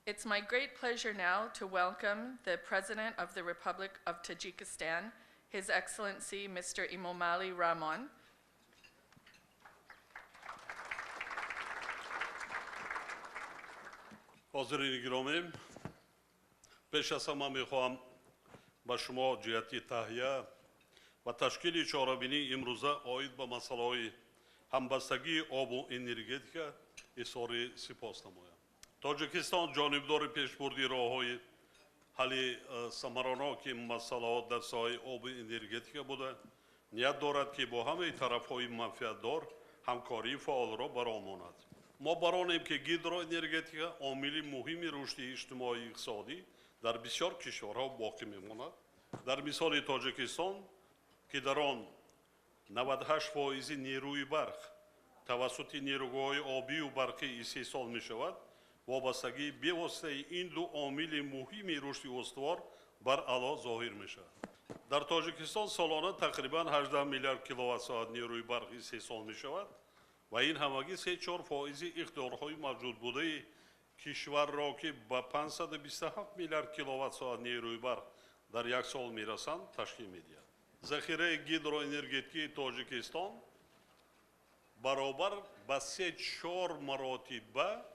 It's my great pleasure now to welcome the President of the Republic of Tajikistan, His Excellency Mr. Emomali Rahmon. Ҳозирини гиромӣ, пеш аз ҳама мехоҳам ба шумо ҷиҳати таҳия ва ташкили чорабинии имрӯза оид ба масъалаҳои ҳамбастагии обу энергетика изҳори сипос намоям. Тоҷикистон ҷонибдори пешбурди роҳҳои ҳалли самараноки масъалаҳо дар соҳаи обу энергетика буда, ният дорад, ки бо ҳамаи тарафҳои манфиатдор ҳамкории фаъолро бароҳ монад. Мо баронем, ки гидроэнергетика омили муҳими рушди иҷтимоию иқтисодӣ дар бисёр кишварҳо боқӣ мемонад. Дар мисоли Тоҷикистон, ки дар он 98% нерӯи барқ тавассути нерӯгоҳҳои обию барқӣ истеҳсол мешавад, вобастагии бевоситаи ин ду омили муҳими рушди устувор бар аъло зоҳир мешавад. Дар Тоҷикистон солона тақрибан 18 миллиард киловатт-соат нерӯи барқ истеҳсол мешавад ва ин ҳамагӣ 3-4% иқтидорҳои мавҷудбудаи кишварро, ки ба 527 миллиард киловатт-соат нерӯи барқ дар як сол мерасанд, ташкил медиҳад. Захираи гидроэнергетикии Тоҷикистон баробар ба 3-4 маротиба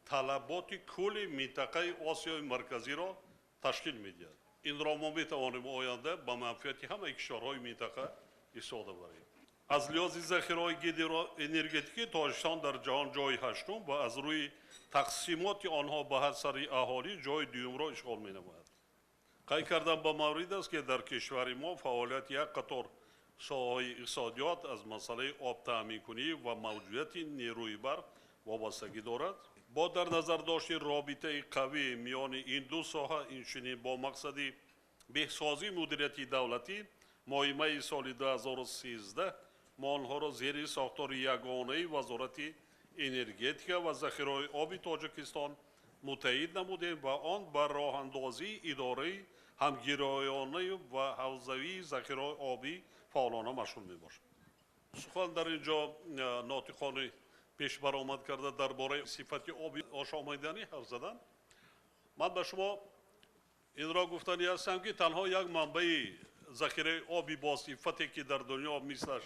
талаботи кулли минтақаи Осиёи Марказиро ташкил медиҳад. Инро мо метавонем оянда ба манфиати ҳамаи кишварҳои минтақа истифода барем. Аз лиҳози захираҳои гидроэнергетикӣ Тоҷикистон дар ҷаҳон ҷойи ҳаштум ва аз рӯи тақсимоти онҳо ба ҳар сари аҳолӣ ҷойи дуюмро ишғол менамояд. Қайд кардан ба маврид аст, ки дар кишвари мо фаъолияти як қатор соҳаҳои иқтисодиёт аз масъалаи обтаъминкунӣ ва мавҷудияти нерӯи барқ вобастагӣ дорад. Бо дар назардошти робитаи қавӣ миёни ин ду соҳа, инчунин бо мақсади беҳсозии мудирияти давлатӣ, моҳи майи соли 2013 мо онҳоро зери сохтори ягонаи Вазорати энергетика ва захираҳои оби Тоҷикистон муттаҳид намудем ва он ба роҳандозии идораи ҳамгироёна ва ҳавзавии захираҳои обӣ фаъолона машғул мебошад. Сухан дар ин ҷо нотиқони пеш баромад карда дар бораи сифати оби ошомиданӣ ҳарф задан. Ман ба шумо инро гуфтанӣ ҳастам, ки танҳо як манбаи захираи оби босифате, ки дар дунё мислаш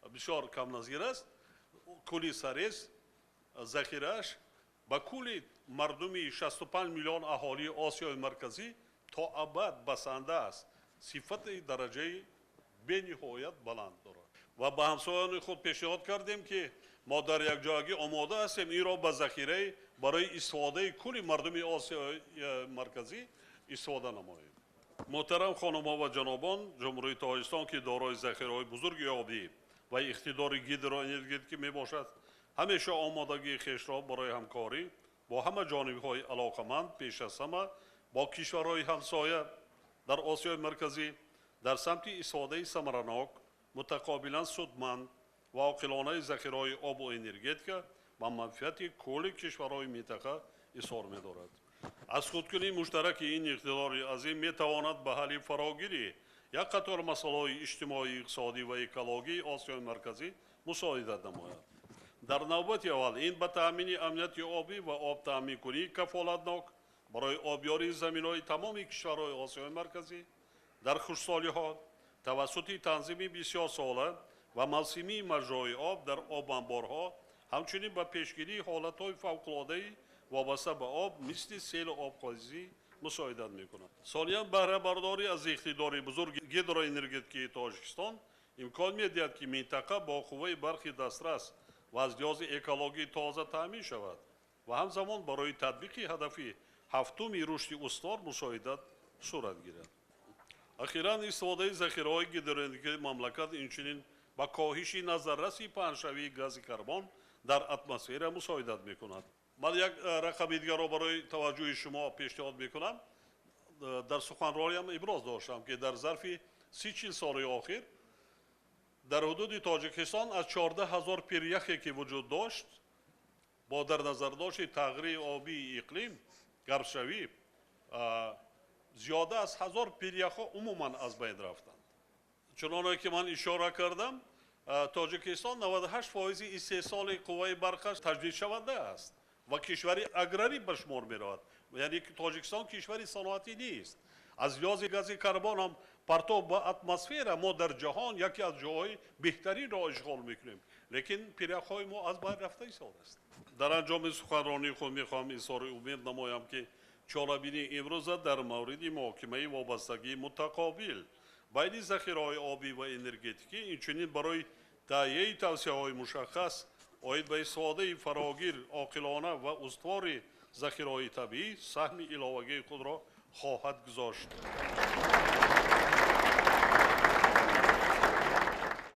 бисёр камназир аст, кӯли Сарез, захирааш ба кулли мардуми 65 миллион аҳолии Осиёи Марказӣ то абад басанда аст. Сифати дараҷаи бениҳоят баланд дорад. Ва ба ҳамсояни худ пешниҳод кардем, ки мо дар якҷоягӣ омода ҳастем инро ба захираи барои истифодаи кулли мардуми Осиёи Марказӣ истифода намоем. Муҳтарам хонумҳо ва ҷанобон, Ҷумҳурии Тоҷикистон, ки дорои захираҳои бузурги обӣ ва иқтидори гидроэнергетикӣ мебошад, ҳамеша омодагии хешро барои ҳамкорӣ бо ҳама ҷонибҳои алоқаманд, пеш аз ҳама бо кишварҳои ҳамсоя дар Осиёи Марказӣ дар самти истифодаи самаранок, мутақобилан судманд ва оқилонаи захираҳои обу энергетика ба манфиати кулли кишварҳои минтақа изҳор медорад. Аз худкунии муштараки ин иқтидори азим метавонад ба ҳалли фарогирӣ як қатор масъалаҳои иҷтимоӣ, иқтисодӣ ва экологии Осиёи Марказӣ мусоидат намояд. Дар навбати аввал ин ба таъмини амнияти обӣ ва обтаъминкунии кафолатнок барои обёрии заминҳои тамоми кишварҳои Осиёи Марказӣ дар хушксолиҳо тавассути танзими бисёрсола ва мавсимии маҷрои об дар обанборҳо, ҳамчунин ба пешгирии ҳолатҳои фавқулодаи вобаста ба об мисли селу обхезӣ мусоидат мекунад. Сониян, баҳрабардорӣ аз иқтидори бузурги гидроэнергетикии Тоҷикистон имкон медиҳад, ки минтақа бо қувваи барқи дастрас ва аз лиҳози экологӣ тоза таъмин шавад ва ҳамзамон барои татбиқи ҳадафи ҳафтуми рушди устувор мусоидат сурат гирад. Ахиран истифодаи захираҳои гидроэнергетикии мамлакат инчунин ба коҳиши назарраси паҳншавии гази карбон дар атмосфера мусоидат мекунад. Ман як рақами дигарро барои таваҷҷӯҳи шумо пешниҳод мекунам. Дар суханрониам иброз доштам, ки дар зарфи 30-40 соли охир дар ҳудуди Тоҷикистон аз 14 ҳазор пиряхе, ки вуҷуд дошт, бо дар назардошти тағйири обии иқлим, гармшавӣ, зиёда аз 1000 пиряхҳо умуман аз байн рафтанд. Чуноне ки ман ишора кардам, Тоҷикистон 98% истеҳсоли қувваи барқаш таҷдидшаванда аст. Ва кишвари аграрӣ ба шумор меравад, яъне ки Тоҷикистон кишвари саноатӣ нест. Аз лиҳози гази карбон ҳам партов ба атмосфера мо дар ҷаҳон яке аз ҷойҳои беҳтаринро ишғол мекунем, лекин пиряхҳои мо аз байн рафта истодааст. Дар анҷоми суханронии худ мехоҳам изҳори умед намоям, ки чорабинии имрӯза дар мавриди муҳокимаи вобастагии мутақобил байни захираҳои обӣ ва энергетикӣ, инчунин барои таҳияи тавсияҳои мушаххас оид ба истифодаи фарогир, оқилона ва устувори захираҳои табиӣ саҳми иловагии худро хоҳад гузошт.